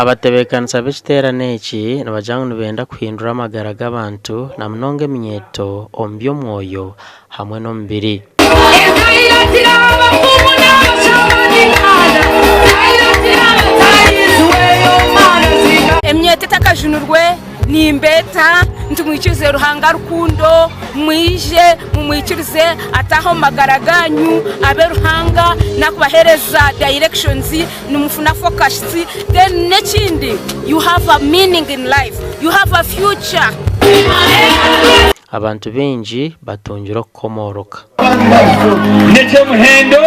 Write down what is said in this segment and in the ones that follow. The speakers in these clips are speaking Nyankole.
Abatebeekanisa b'ekiteerane eki nibagira ngu nibenda kuhindura amagara g'abantu na munonga eminyeeto omu by'omwoyo hamwe n'omubiri. Emyeto etakajunirwe nimbeeta nti mwikirize Ruhanga rukundo, mwije mumwikirize ataahe omu magara gaanyu abe Ruhanga nakubaheereza directions nimufuna focus then n'ekindi you have a meaning in life, you have a future. Abantu baingi batungire okukomooroka. N'eky'omuhendo.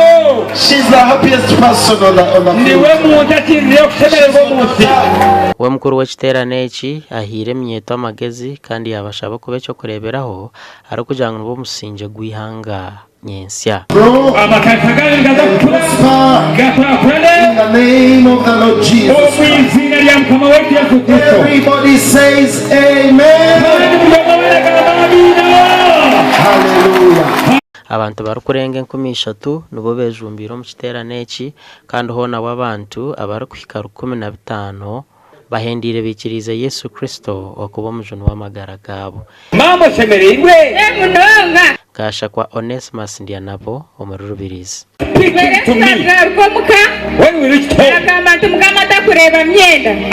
Niwe muntu akirireyo kushemererwa omu nsi. We mukuru w'ekiteerane eki ahaire eminyeeto amagezi kandi yaabashaba kuba eky'okureeberaho arikugira ngu nibo musingye gw'eihanga nyentsya. Amakanisa gaanyu nigaza kukura, gakurakurane omu iziina rya Mukama waitu Yesu Kristo. Kandi buri omwe weena agamba Amiina. Abantu barikurenga 3000 nibo bejumbiire omu kiteerane eki kandi hoona bo abantu abarikuhika 1500 Bahendeire baikiriize Yesu Kristo okuba Omujuni w'amagara gaabo. Maama oshemereirwe? Munonga. Gashakwa Onesmus Ndyanabo omuri Rubirizi. Speaking to me Nagaruka omuka when we reached home. nagamba nti Mukama takureeba myenda.